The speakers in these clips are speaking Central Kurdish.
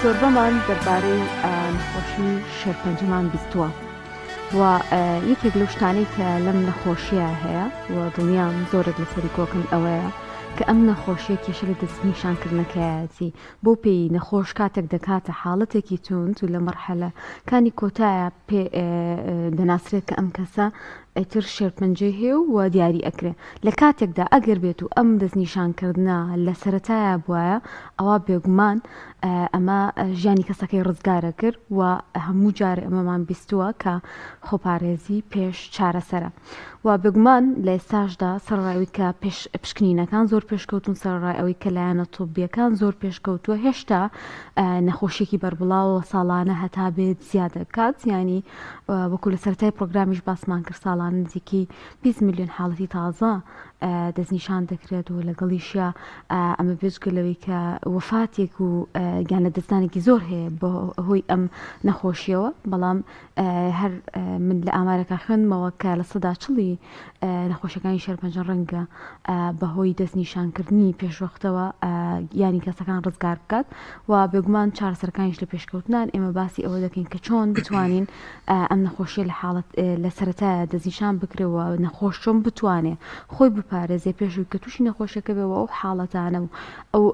زۆربەمان دەربارەی نەخۆشی شێرپەنجەمان بیستووە و یەکێک لەو شتانەی کە لەم نەخۆشیە هەیە و دڵنیام زۆرێک لەسەری کۆکن ئەوەیە کە ئەم نەخۆشیە کێشە لە دەستنیشانکردنەکەیەتی بەو پێی نەخۆش کاتێک دەکاتە حاڵەتێکی توند و لە مەرحەلەکانی کۆتایە پێ دەناسرێت کە ئەم کەسە ئیتر شێرپەنجەی هەیە و دیاری ئەکرێ لە کاتێکدا ئەگەر بێت و ئەم دەستنیشانکردنە لە سەرەتایە بوایە ئەوا بێگومان ئەمە ژیانی کەسەکەی ڕزگارە کرد و هەموو جارێ ئەمەمان بیستووە کە خۆپارێزی پێش چارەسەرە. و بێگومان لە ئێستاشدا سەرەڕای ئەوەی کە پێش پشکنینەکان زۆر پێشکەوتون سەرەڕای ئەوەی کە لایەنە طبیەکان زۆر پێشکەوتووە هێشتا نەخۆشیێکی بەربڵاوە ساڵانە هەتا بێت زیاد دەکات ینی وەکو لە سەرەتای پرۆگرامیش باسمان کرد ساڵانە نزیکەی 20 میلیۆن حاڵەتی تازە دەستنیشان دەکرێت و لەگەڵیشیا ئەمە بێجگە لەوەی کە وەفاتێک و گیان لە دەستدانێکی زۆر هەیە بە هۆی ئەم نەخۆشیەوە بەڵام هەر من لە ئامارەکە خوێندمەوە کە 40% نەخۆشەکانی شێرپەنجە ڕەنگە بەهۆی دەستنیشانکردنی پێشوەختەوە گیانی کەسەکان ڕزگار بکات و بێگومان چارەسەرەکانیش لە پێشکەوتنان ئێمە باسی ئەوە دەکەین کە چۆن بتوانین ئەم نەخۆشیە لە حاڵەت لە سەرەتایە دەستنیشان بکرێەوە نەخۆش چۆن بتوانێ خۆی بپارێزێ پێشووی کە تووشی نەخۆشیەکە بێ و ئەو حاڵەتانە و ئەو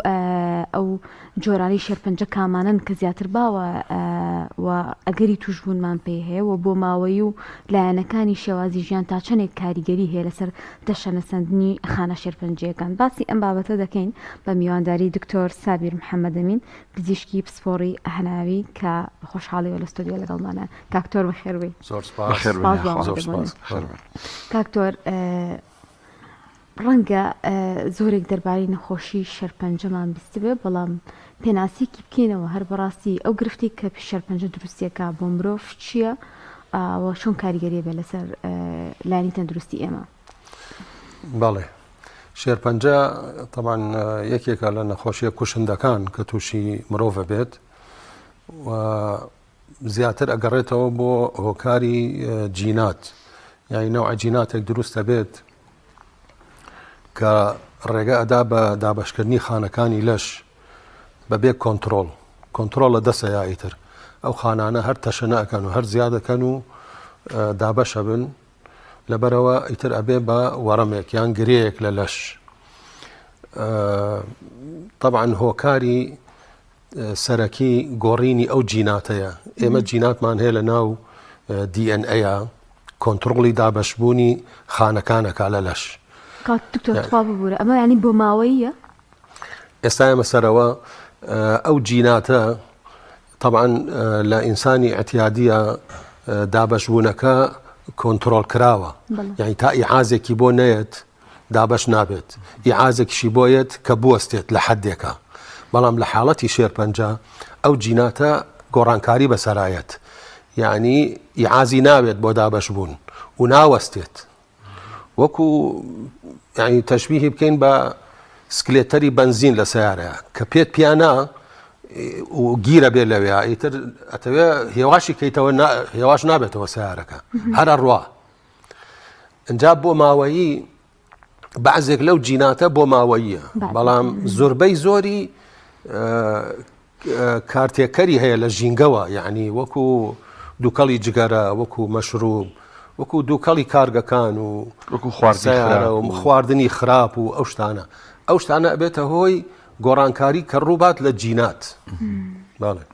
ئەو جۆرانەی شێرپەنجە کامانەن کە زیاتر باوە و ئەگەری تووشبوونمان پێی هەیە و بۆماوەیی و لایەنەکانی شێوازی ژیان تا چەندێک کاریگەری هەیە لەسەر تەشەنەسەندنی خانە شێرپەنجەیەکان باسی ئەم بابەتە دەکەین بە میوانداری دکتۆر سابیر محەممەدەمین پزیشکی پسپۆڕی هەناوی کە بە خۆشحاڵیەوە لە ستۆدیۆ لەگەڵمانە کاکتۆر بەخێربێی زۆر سپاس زۆر سپاس کاکتۆر ڕەنگە زۆرێک دەربارەی نەخۆشی شێرپەنجەمان بیستبێ، بەڵام پێناسەیەکی بکەینەوە هەر بەڕاستی ئەو گرفتی کە شێرپەنجە دروستیەکە بۆ مرۆڤ چییە و چۆن کاریگەریە بێ لەسەر لایەنی تەندروستی ئێمە؟ بەڵێ شێرپەنجە تەمان یەکێکە لە نەخۆشیە کوشندەکان کە تووشی مرۆڤە بێت و زیاتر ئەگەڕێتەوە بۆ هۆکاری جینات یانی نەوعە جیناتێک دروست ئەبێت کە ڕێگە ئەدا بە دابەشکردنی خانەکانی لەش بەبێ کۆنتترۆل کۆنتترۆل لە دەسەیا ئیتر ئەو خانانە هەر تەشەنە ئەکەن و هەر زیادەکەن و دابەشە بن لەبەرەوە ئیتر ئەبێ بە وەڕەمێک یان گرەیەک لە لەش طبعا هۆکاری سەرەکی گۆڕینی ئەو جیناتەیە ئێمە جیناتمان هەیە لە ناو DNA کۆنتترۆڵی دابەشبوونی خانەکانەکە لە لەش ببوورە ئەمە ینی بۆ ماوەیە ئێستا ئێمە سەرەوە ئەو جیناتە طبعا لە ئینسانی ئەتیادیە دابەشبوونەکە کۆنتترۆل کراوە یعنی تا ئیعازێکی بۆ نەیەت دابەش نابێت، ئیعازێکیشی بۆ یەت کە بوەستێت لە حەدێکا، بەڵام لە حاڵەتی شێرپەنجە ئەو جیناتە گۆڕانکاری بەسەرا یەت، یەعنی ئیعازی ناوێت بۆ دابەش بوون و ناوەستێت، وەکو یەعنی تەشبیهی بکەین بە سکلێتەری بەنزین لە سەیارەیە کە پێت پیانا و گیرە بێ لەوێ ئیتر ئەتەوێ هێواشی کەیتەوە هێواش نابێتەوە سیارەکە هەر ئەڕوا ئەجا بۆ ماوەیی بەعزێک لەو جیناتە بۆ ماوەییە بەڵام زۆربەی زۆری کارتێکەری هەیە لە ژینگەوە یعنی وەکو دووکەڵی جگەرە وەکو مەشروب وەکو دووکەڵی کارگەکان و وەکو خواردنی و خواردنی خراپ و ئەو شتانە ئەو شتانە ئەبێتە هۆی گۆڕانکاری کە ڕووبات لە جینات.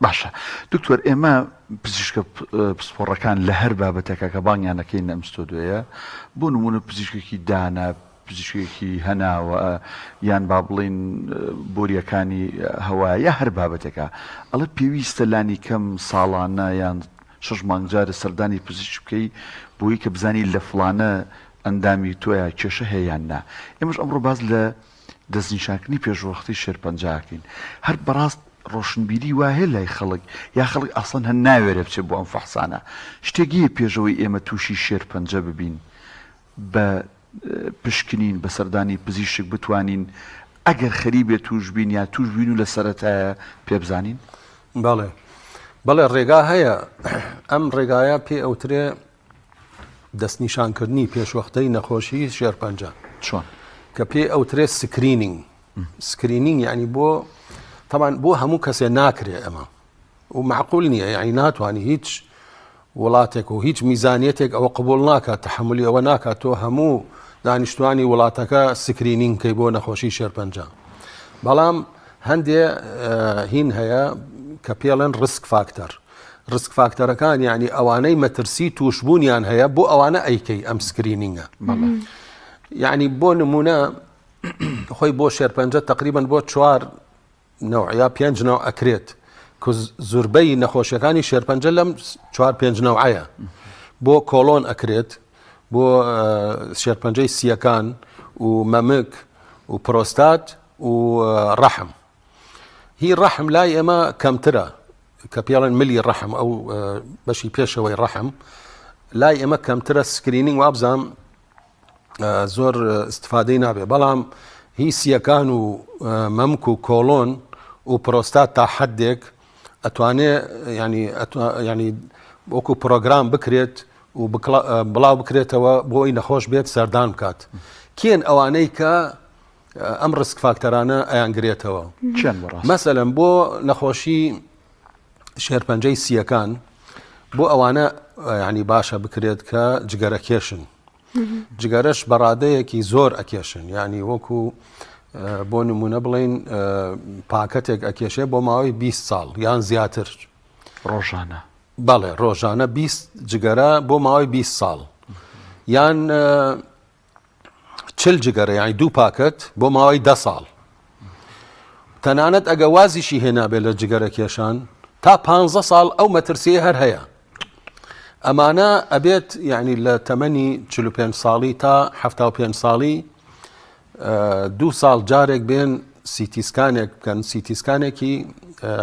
باشە دکتۆر ئێمە پزیشکە پسپۆڕەکان لە هەر بابەتێکا کە بانگیان ئەکەین لەم ستۆدیۆیە بۆ نموونە پزیشکێکی دانە پزیشکێکی هەناوە یان با بڵین بۆریەکانی هەوا یا هەر بابەتێکە ئەڵێ پێویستە لانی کەم ساڵانە یان شەش مانگ جارە سەردانی پزیشک بکەی بۆی کە بزانی لە فڵانە ئەندامی تۆیا کێشە هەیە یان نا ئێمەش ئەمڕۆ باس لە دەستنیشانکردنی پێشوەختی شێرپەنجە ئەکەین هەر بەڕاست ڕۆشنبیری وا هەیە لای خەڵک یا خەڵک ئەسڵەن هەر ناوێرێ بچێ بۆ ئەم فەحسانە شتێک هەیە پێشەوەی ئێمە تووشی شێرپەنجە ببین بە پشکنین بە سەردانی پزیشک بتوانین ئەگەر خەریبێ تووش بین یا تووش بین و لە سەرەتایە پێ بزانین؟ بەڵێ بەڵێ ڕێگا هەیە ئەم ڕێگایە پێ ئەوترێ دەستنیشانکردنی پێشوەختەی نەخۆشی شێرپەنجە چۆن؟ کە پێی ئەوترێت screening screening یعنی بۆ تەمان بۆ هەموو کەسێ ناکرێ ئەمە. و معقول نییە یعنی ناتوانانی هیچ وڵاتێک و هیچ میزانیەتێک ئەوە قبول ناکات تحملی ئەوە ناکات تۆ هەموو دانیشتوانی وڵاتەکە screening کەی بۆ نەخۆشی شێرپەنجە بەڵام هەندێ هین هەیە کە پێڵێن risk factor risk factor ەکان یعنی ئەوانەی مەترسی توشببوونیان هەیە بۆ ئەوانە ئەیکەی ئەم screening ە یعنی بۆ نمونە خۆی بۆ شێرپەنجە تقریبان بۆ چوار نەوع یا پێنج نەوع ئەکرێت کە زوربەی نەخۆشیەکانی شێرپەنجە لەم چوار پێنج نەوعەیە بۆ کۆڵۆن ئەکرێت بۆ شێرپەنجەی سیەکان و مەمک و پرۆستات و ڕەحم هی ڕەحم لای ئێمە کەمترە کە پێڵێن ملی ڕەحم ئەو بەشی پێشەوەی ڕەحم لای ئێمە کەمترە screening وابزانام زۆر استفادەی نابێ بەڵام هی سیەکان و مەمک و کۆڵۆن و پرۆستات تا حدێک ئەتوانێ ینی ینی وەکو پرۆگرام بکرێت و بڵاو بکرێتەوە بۆی نەخۆش بێت سەردان بکات کێن ئەوانەی کە ئەم risk factor انە ئەیانگرێتەوە مەسەلەن بۆ نەخۆشی شێرپەنجەی سیەکان بۆ ئەوانە ینی باشە بکرێت کە جگەرە کێشن جگەرەش بە ڕادەیەکی زۆر ئەکێشن ینی وەکو بۆ نمونە بڵین پاکەتێک ئەکێشێ بۆ ماوەی 20 ساڵ یان زیاتر ڕۆژانە بەڵێ ڕۆژانە 20 جگەرە بۆ ماوەی 20 ساڵ یان 40 جگەرە یانی دوو پاکەت بۆ ماوەی دە ساڵ تەنانەت ئەگە وازیشی هێنابێت لە جگەرە کێشان تا پ ساڵ ئەو مەترسیە هەر هەیە ئەمانە ئەبێت یعنی لە تەمەنی 45 ساڵی تا 75 ساڵی دوو ساڵ جارێک بێن CT scan ێک بکەن CT scan ێکی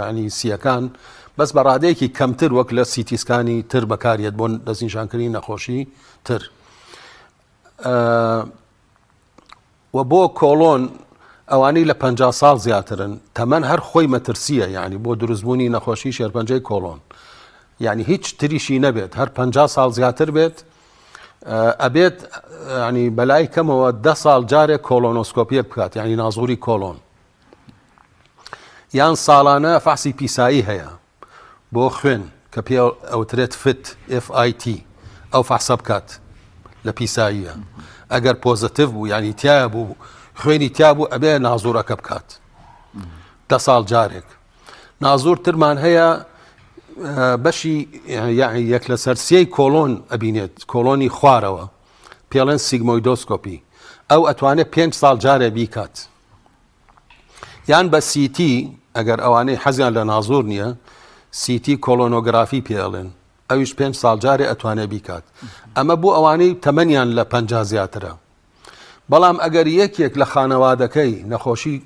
ینی سیەکان بەس بە ڕادەیەکی کەمتر وەک لە CT scan ی تر بەکارێت بۆ دەستنیشانکردنی نەخۆشی تر و بۆ کۆڵۆن ئەوانەی لە 50 ساڵ زیاترن تەمەن هەر خۆی مەترسیە یعنی بۆ دروستبوونی نەخۆشی شێرپەنجەی کۆڵۆن یعنی هیچ تریشی نەبێت هەر 50 ساڵ زیاتر بێت ئەبێت ینی بەلای کەمەوە ده ساڵ جارێک colonoscopy یەک بکات یعنی نازوری کۆڵۆن یان ساڵانە فەحسی پیسایی هەیە بۆ خوێن کە پێ ئەوترێت FIT FIT ئەو فەحسە بکات لە پیساییە ئەگەر positive بوو ینی تایە بوو خوێنی تیا بوو ئەبێ نازورەکە بکات دە ساڵ جارێک نازور ترمان هەیە بەشی یەک لەسەر سێی کۆڵۆن ئەبینێت کۆڵۆنی خوارەوە پێڵێن sigmoidoscopy ئەو ئەتوانێت پێنج ساڵ جارێ بیکات یان بە CT ئەگەر ئەوانەی حەزیان لە نازور نییە CT colonography پێ ئەڵێن ئەویش پێنج ساڵ جارێ ئەتوانێ بیکات ئەمە بۆ ئەوانەی تەمەنیان لە پ زیاترە بەڵام ئەگەر یەکێک لە خانەوادەکەی نەخۆشی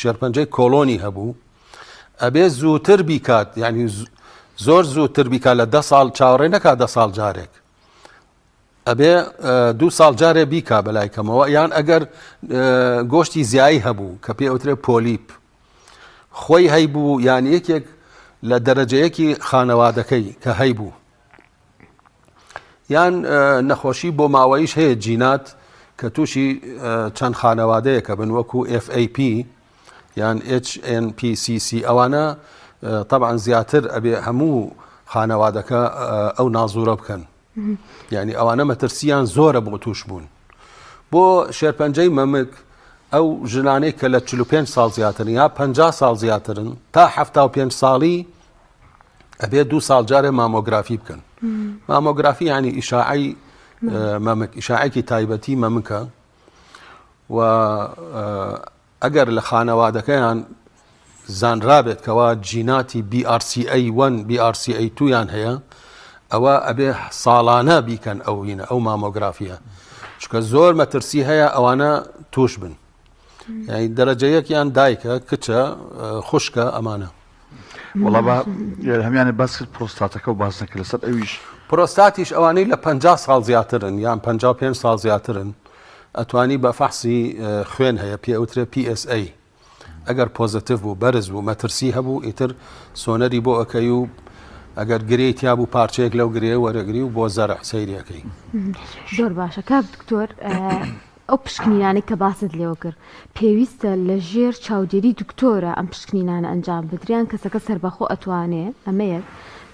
شێرپەنجەی کۆلۆنی هەبوو ئەبێ زووتر بیکات یعنی زۆر زووتر بیکات لە ده ساڵ چاوەڕێ نەکات ده ساڵ جارێک ئەبێ دوو ساڵ جارێ بیکا بەلای کەمەوە یان ئەگەر گۆشتی زیایی هەبوو کە پێ ئەوترێ polyp خۆی هەیبوو یان یەکێک لە دەرەجەیەکی خانەوادەکەی کە هەیبوو یان نەخۆشی بۆ ماوەیش هەیە جینات کە تووشی چەند خانەوادەیەکە بن وەکو FAP یان HNPCC ئەوانە طبعا زیاتر ئەبێ هەموو خانەوادەکە ئەو نازورە بکەن یعنی ئەوانە مەترسیان زۆرە بۆ توش بوون بۆ شێرپەنجەی مەمک ئەو ژنانەی کە لە 45 ساڵ زیاترن یا 50 ساڵ زیاترن تا 75 ساڵی ئەبێ دوو ساڵ جارێ مامۆگرافی بکەن مامۆگرافی ینی ئیشاعی مەمک ئیشاعێکی تایبەتی مەمکە و ئەگەر لە خانەوادەکەیان زانرابێت کەوا جیناتی BRCA1 BRCA2 یان هەیە ئەوە ئەبێ ساڵانە بیکەن ئەو هینە ئەو مامۆگرافیە چکە زۆر مەترسی هەیە ئەوانە توش بن یعنی دەرەجە یەکیان دایکە کچە خوشکە ئەمانە وەڵا با هەمیانە باس کرد پرۆستاتەکە و باس نەکرد لەسەر ئەویش پرۆستاتیش ئەوانەی لە 50 ساڵ زیاترن یان 55 ساڵ زیاترن ئەتوانی بە فەحسی خوێن هەیە پێ ئەوترێ PSA ئەگەر positive بوو بەرز بوو مەترسی هەبوو ئیتر سۆنەری بۆ ئەەکەی و ئەگەر گرێی تیا بوو پارچەیەک لەو گرێ وەرەگری و بۆ زەرع سەیریەکەی زۆر باشە کاک دکتۆر. ئەو پشکنینانەی کە باست لێوە کرد پێویستە لە ژێر چاودێری دکتۆرە ئەم پشکنینانە ئەنجام بدریان کەسەکە سەربەخۆ ئەتوانێ ئەمە یەک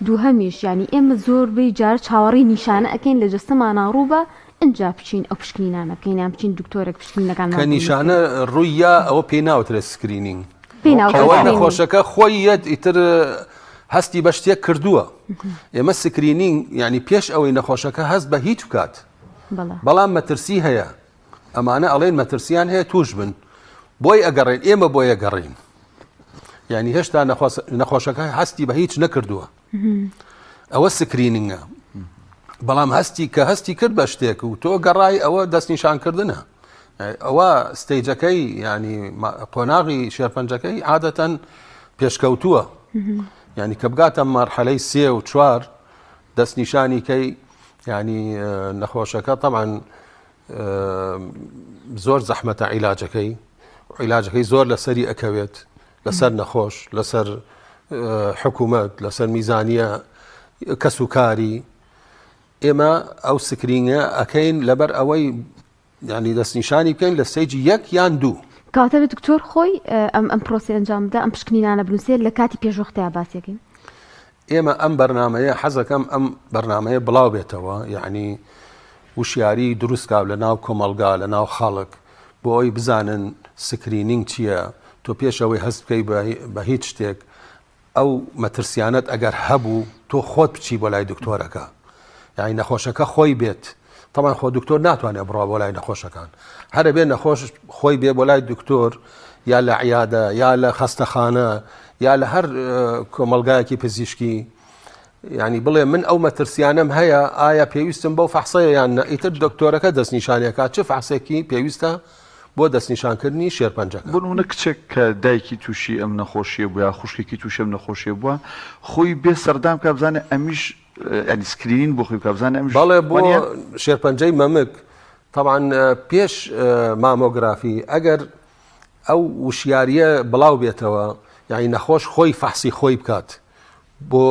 دووهەمیش یانی ئێمە زۆربەی جار چاوەڕێی نیشانە ئەکەین لە جەستەمانا ڕووبا ئینجا بچین ئەو پشکنینانە بکەین یان بچین دکتۆرێک پشکنینەکانمان کە بۆ بنووسێ. نیشانە ڕووی یا ئەوە پێی ناوترێت screening پێی ناوترێت ئەوە screening. نەخۆشەکە خۆی یەت ئیتر هەستی بە شتێک کردووە ئێمە screening یعنی پێش ئەوەی نەخۆشەکە هەست بە هیچ بکات بەڵێ. بەڵام مەترسی هەیە ئەمانە ئەڵێن مەترسیان هەیە توش بن بۆی ئەگەڕێن ئێمە بۆی ئەگەڕین یعنی هێشتا نەخۆشەکە هەستی بە هیچ نەکردووە ئەوە screening ە بەڵام هەستی کە هەستی کرد بە شتێک و تۆ گەڕای ئەوە دەستنیشانکردنە ئەوە stage ەکەی ینی قۆناغی شێرپەنجەکەی عادەتەن پێشکەوتووە ینی کە بگاتە مەرحەلەی سێ و چوار دەستنیشانی کەی ینی نەخۆشەکە تەمان زۆر زەحمەتە عیلاجەکەی عیلاجەکەی زۆر لەسەری ئەکەوێت لەسەر نەخۆش لەسەر حکوومەت لەسەر میزانیە کەس و کاری ئێمە ئەو screening ە ئەەکەین لەبەر ئەوەی ینی دەستنیشانی بکەین لە stage ی یەک یان دوو. کەواتە بێ دکتۆر خۆی ئەم ئەم پرۆسەی ئەنجام بدا ئەم پشکنینانە بنووسێت لە کاتی پێشوەختەیا باسیەکەین. ئێمە ئەم بەرنامەیە حەزەکەم ئەم بەرنامەیە بڵاو بێتەوە یعنی وشیاری دروست کا لە ناو کۆمەڵگا لە ناو خەڵک بۆ ئەوی بزانن screening چییە تۆ پێشەوەی هەست بکەی بە هیچ شتێک ئەو مەترسیانەت ئەگەر هەبوو تۆ خۆت بچی بۆ لای دکتۆرەکە یعنی نەخۆشەکە خۆی بێت تەبعەن خۆ دکتۆر ناتوانێت بڕوا بۆ لای نەخۆشەکان هەرە بێ نەخۆش خۆی بێ بۆ لای دکتۆر یا لە عیادە یا لە خەستەخانە یا لە هەر کۆمەلگایەکی پزیشکی ینی بڵێ من ئەو مەترسیانم هەیە ئایا پێویستم بەو فەحسەیە یان نە ئیتر دکتۆرەکە دەستنیشانەکە چ فەحسێکی پێویستە بۆ دەستنیشانکردنی شێرپەنجەکە. بۆ نموونە کچێک کە دایکی تووشی ئەم نەخۆشییە بوو یا خوشکێکی تووشی ئەم نەخۆشییە بووە خۆی بێ سەردان بکات بزانێ ئەمیش یانی screening بۆ خۆی بکات بزانێ ئەمیش بەڵێ بۆ وانییە؟ شێرپەنجەی مەمک تەبعەن پێش مامۆگرافی ئەگەر ئەو وشیارییە بڵاو بێتەوە یانی نەخۆش خۆی فەحسی خۆی بکات بۆ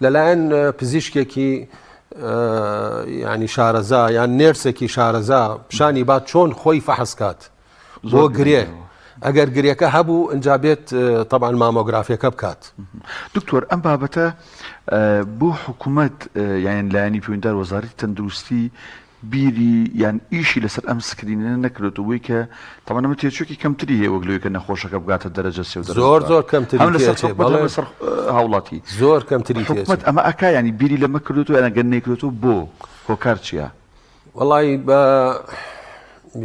لەلایەن پزیشکێکی ینی شارەزا یان nurse ێکی شارەزا پیشانی با چۆن خۆی فەحس کات بۆ گرێ ئەگەر گرێکە هەبوو ئەجا بێت تەبان مامۆگرافیەکە بکات. دکتۆر ئەم بابەتە بۆ حکوومەت یان لایەنی پەیوەندیدار وەزارەتی تەندروستی بیری یان ئیشی لەسەر ئەم screening ە نەکردۆتەوە بۆی کە تەبعەن ئەمە تێچووێکی کەمتری هەیە وەک لەوەی کە نەخۆشەکە بگاتە دەرەجە سێ و دەرەجە زۆر چوار زۆر کەمتری هەم لەسەر تێچێ حکومەت هەم بەڵێ لەسەر هاوڵاتی زۆر کەمتری تێچێ. حکومەت ئەمە ئەکا یانی بیری لەمە کردۆتەوە یان ئەگەر نەیکردۆتەوە بۆ هۆکار چیە؟ وەڵی بە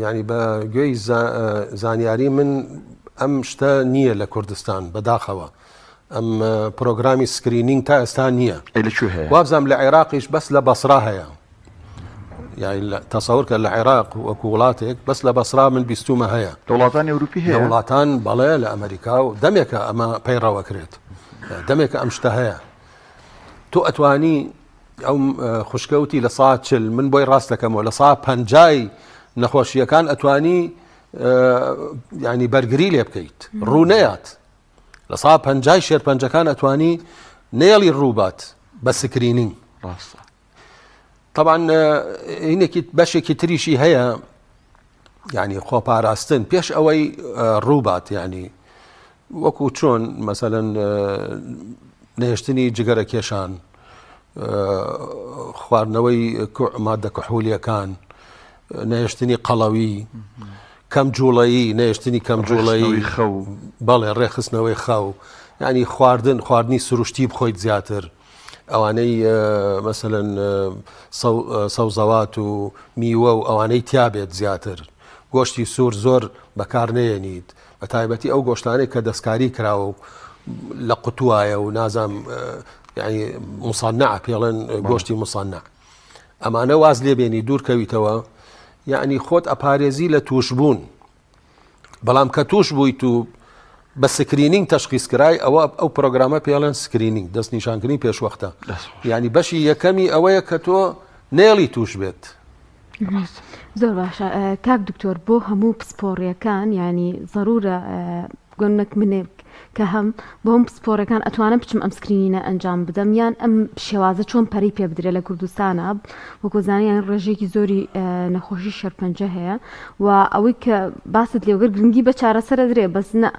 یانی بە گوێی زانیاری من ئەم شتە نییە لە کوردستان بەداخەوە ئەم پرۆگرامی screening تا ئێستا نییە ئەی لە کوێ هەیە؟ وابزانم لە عێراقیش بەس لە بەسرا هەیە یانی تەسەور کە لە عێراق وەکو وڵاتێک بەس لە بەسرا من بیستومە هەیە لە وڵاتانی ئەوروپی لە هەیە؟ وڵاتان بەڵێ لە ئەمریکا و دەمێکە ئەمە پەیڕەوەکرێت دەمێکە ئەم شتە هەیە تۆ ئەتوانی ئەو خوشکەوتی لە سا چل من بۆی ڕاست دەکەمەوە لە سا پەنجای نەخۆشیەکان ئەتوانی ینی بەرگری لێ بکەیت ڕوونەیات لە سا پەنجای شێرپەنجەکان ئەتوانی نێڵی ڕووبات بە screening ڕاستە طبعا هینێکی بەشێکی تریشی هەیە ینی خۆپاراستن پێش ئەوەی ڕووبات ینی وەکو چۆن مەسەەن نەهێشتنی جگەرە کێشان خواردنەوەی مادە کحولیەکان نەهێشتنی قەڵەوی کەم جوڵەیی نەهێشتنی کەم جوڵەیی خەو بەڵێ ڕێخستنەوەی خەو ینی خواردن خواردنی سروشتی بخۆیت زیاتر ئەوانەی مەسەلەن سەوزەوات و میوە و ئەوانەی تیابێت زیاتر گۆشتی سوور زۆر بەکار نێنیت بە تایبەتی ئەو گۆشتانەی کە دەستکاری کراوە و لە قوتوایە و نازام یعنی مصنع پێڵێن گۆشتی مصنع ئەمانە واز لێبێنی دوور کەویتەوە یعنی خۆت ئەپارێزی لە تووشبوون بەڵام کە توش بوویت و بە screening تەشخیص کرای ئەوە ئەو پرۆگرامە پێڵێن screening دەست نیشانکردنی پێشوەختە ینی بەشی یەکەمی ئەوەیە کە تۆ نێڵی توش بێت. زۆر باشە کاک دکتۆر بۆ هەموو پسپۆڕیەکان ینی زەرورە گۆنەک منێک. کە هەم بۆم پسپۆرەکان ئەتوانم بچم ئەم screening ە ئەنجام بدەم یان ئەم شێوازە چۆن پەرەی پێ بدرێت لە کوردستانە وەکو زانیان ڕێژەیەکی زۆری نەخۆشی شێرپەنجە هەیە و ئەوەی کە باست لێوگر گرنگی بە چارەسەرە درێ بەس نە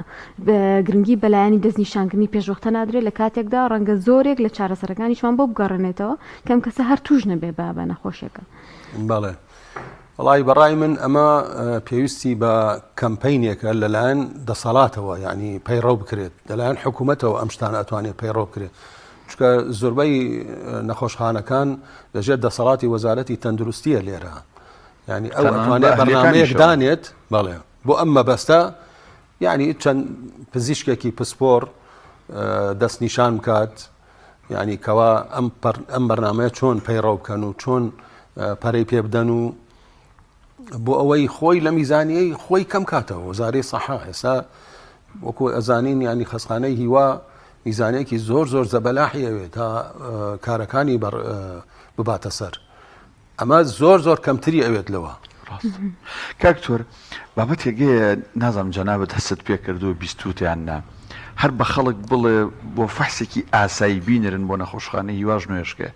گرنگی بەلایەنی دەستنیشانکردنی پێشوەختە نادرێت لە کاتێکدا ڕەنگە زۆرێک لە چارەسەرەکانیشمان بۆ بگەڕێنێتەوە کەم کەسە هەر توش نەبێ بە بە نەخۆشیەکە. بەڵێ وەڵی بەڕای من ئەمە پێویستی بە کەمپینێکە لەلایەن دەسەڵاتەوە یعنی پەیڕەو بکرێت لەلایەن حکوومەتەوە ئەم شتانە ئەتوانێت پەیڕەو بکرێت چکە زۆربەی نەخۆشخانەکان لەژێر دەسەڵاتی وەزارەتی تەندروستیە لێرە یعنی ئەو ئەتوانێت بەرنامەیەک دانێت بەڵێ بۆ ئەم مەبەستە یعنی چەند پزیشکێکی پسپۆر دەستنیشان بکات یعنی کەوا ئەم ئەم بەرنمەیە چۆن پەیڕەو بکەن و چۆن پەرەی پێ بدەن و بۆ ئەوەی خۆی لە میزانیەی خۆی کەم کاتەوە وەزارەی سەحا ئێستا وەکو ئەزانین ینی خەستخانەی هیوا میزانێکی زۆر زۆر زەبەلاحی ئەوێت تا کارەکانی بباتە سەر ئەمە زۆر زۆر کەمتری ئەوێت لەوە. ڕاستە کاک تۆر بابەتێک هەیە نازانم جەنابت هەستت پێ کردووە بیستووتە یان نا هەر بە خەڵک بڵێ بۆ فەحسێکی ئاسایی بینرن بۆ نەخۆشخانەی هیواش نوێژکە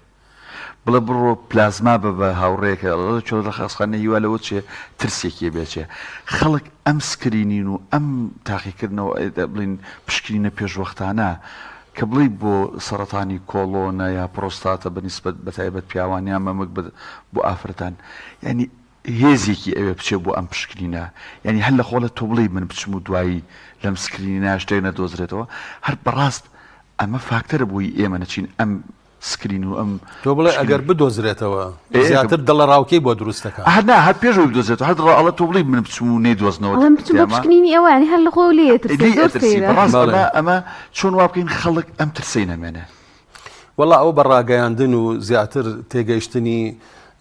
بڵێ بڕۆ پلازما بە بە هاوڕێکە ئەڵێ چۆن لە خەستخانەی هیوا لەوە چێ ترسێکی بێچێ خەڵک ئەم screening و ئەم تاقیکردنەوە بڵین پشکنینە پێشوەختانە کە بڵێی بۆ سەڕەتانی کۆڵۆنە یا پڕۆستاتە بە نیسبەت بە تایبەت پیاوان یا مەمک بە بۆ ئافرەتان یانی هێزێکی ئەوێ بچێ بۆ ئەم پشکنینە یانی هەر لە خۆڵە تۆ بڵێی من بچم و دوایی لەم screening ە شتێک نەدۆزرێتەوە هەر بەڕاست ئەمە فاکتەرە بۆی ئێمە نەچین ئەم screen و ئەم تۆ بڵێ ئەگەر بدۆزرێتەوە زیاتر دڵەڕاوکێی بۆ دروست دەکات. هەر نا هەر پێش ئەوەی بدۆزرێتەوە هەر دڵە ئەڵێ تۆ بڵێی من بچم و نەیدۆزنەوە ئەڵێم بچم بۆ پشکنینی ئەوە یانی هەر لە خۆوە لێی ئەترسێ لێی زۆر ئەترسی سەیرە. بەڕاست ئەمە ئەمە چۆن وا بکەین خەڵک ئەم ترسەی نەمێنێ؟ وەڵا ئەوە بە ڕاگەیاندن و زیاتر تێگەیشتنی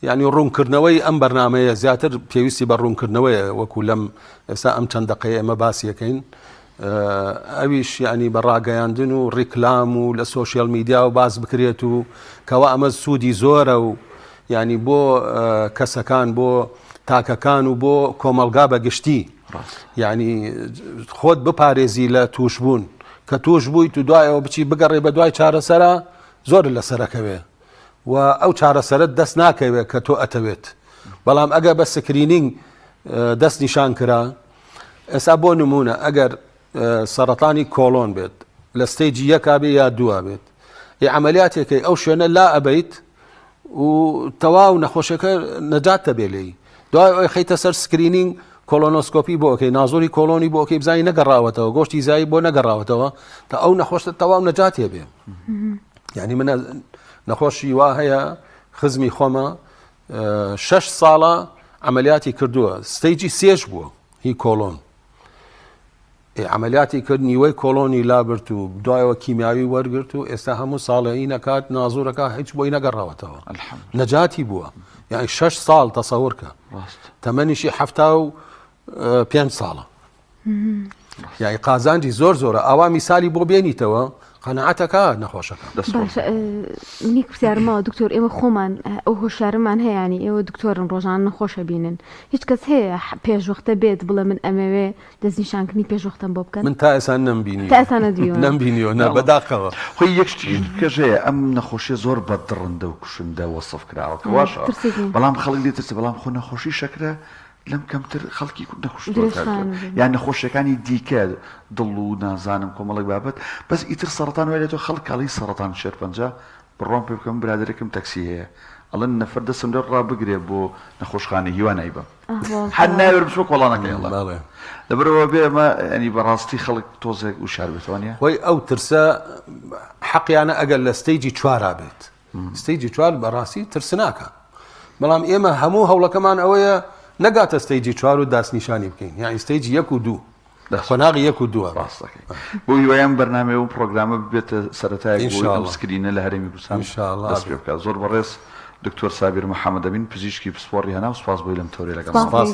یعنی ڕوونکردنەوەی ئەم بەرنمەیە زیاتر پێویستی بە ڕوونکردنەوەیە وەکو لەم ئێستا ئەم چەند دەقەیە ئێمە باسیەکەین ئەویش یعنی بە ڕاگەیاندن و ڕیکلام و لە social media و باس بکرێت و کەوا ئەمە سوودی زۆرە و یعنی بۆ کەسەکان بۆ تاکەکان و بۆ کۆمەڵگا بە گشتی یعنی خۆت بپارێزی لە توشبوون کە توش بوویت و دوایەوە بچی بگەڕێ بە دوای چارەسەرە زۆر لەسەرەکەوێ و ئەو چارەسەرت دەست ناکەوێت کە تۆ ئەتەوێت بەڵام ئەگە بە screening دەست نیشان کرا ئێستا بۆ نموونە ئەگەر سەڕەتانی کۆڵۆن بێت لە stage ی یەکا بێ یا دووە بێت ی عملیاتێکەی ئەو شوێنە لا ئەبیت و تەواو نەخۆشەکە نەجات دەبێ لێی دوای ئەوی خەیتە سەر screening colonoscopy بۆ ئەکەی نازۆری کۆلۆنی بۆ ئەکەی بزانی نەگەڕاوەتەوە گۆشتی زایی بۆ نەگەڕاوەتەوە تا ئەو نەخۆشتە تەواو نەجاتێ بێ یعنی من نەخۆشی وا هەیە خزمی خۆمە شەش ساڵە عەمەلیاتی کردووە stage ی سێش بووە هی کۆڵۆن عملیاتی کرد نیوەی کۆڵۆنی لابرد و دوایەوە کیمیاوی وەرگرت و ئێستا هەموو ساڵێ نەکات نازورەکە هیچ بۆی نەگەڕاوەتەوە نەجاتی بووە یعنی شش ساڵ تەسەورکە تەمەنیشی هەفتا و پێنج ساڵە یاعی قازانجی زۆر زۆرە ئاوا میسالی بۆ بێنیتەوە قەناعەتەکە نەخۆشەکە. باشە منی پرسیارمەوە دکتۆر ئێمە خۆمان ئەو هۆشارمان هەیەیانی ئێوە دکتۆرن ڕۆژان نەخۆشە بینن هیچ کەس هەیە پێشوەختە بێت بڵێ من ئەمەوێ دەستنیشانکردنی پێشوەختەم بۆ بکەن من تا ئێستا نەمبینی تا ئێستا نەدیوە نەمبینیوە نە بەداخەوە خۆی یەک شتی کەش هەیە ئەم نەخۆشیە زۆر بە دڕندە و کوشندە وەسف کراوە کە واشە بەڵام خەڵک لێ ترسە بەڵام خۆ نەخۆشی شەکرە لەم کەمتر خەڵکی کورد نەکوشتووە کاک تۆ یان نەخۆشیەکانی دیکە دڵ و نازانم کۆمەڵێک بابەت بەس ئیتر سەڕەتان وای لێتەوە خەڵک ئەڵی سەڕەتان شێرپەنجە بڕوام پێ بکەم برادەرێکم تەکسی هەیە ئەڵێن نەفەر دەستم لێ ڕابگرێ بۆ نەخۆشخانەی هیوا نایبەم هەر ناوێرم بچمە کۆڵانەکەی ئەڵێ لەبەرئەوە بێ ئەمە یانی بەڕاستی خەڵک تۆزێک وشار بێتەوە نیە خۆی ئەو ترسە حەقیانە ئەگەر لە stage ی چوارا بێت stage ی چوار بەڕاستی ترسناکە بەڵام ئێمە هەموو هەوڵەکەمان ئەوەیە نەگاتە stage ی چوار و داستنیشانی بکەین یان stage ی یەک و دوو قۆناغی یەک و دووە ڕاستەکەی بۆ هیوایم بەرنامەیە و پرۆگرامە ببێتە سەرەتایەک بۆ ئەم screen ە لە هەرێمی کوردستان دەست پێ بکات زۆر بەڕێز دکتۆر سابیر محەممەدەمین پزیشکی پسپۆڕی هەناو سپاس بۆی لەم تەورێ لەگەڵ سپاس.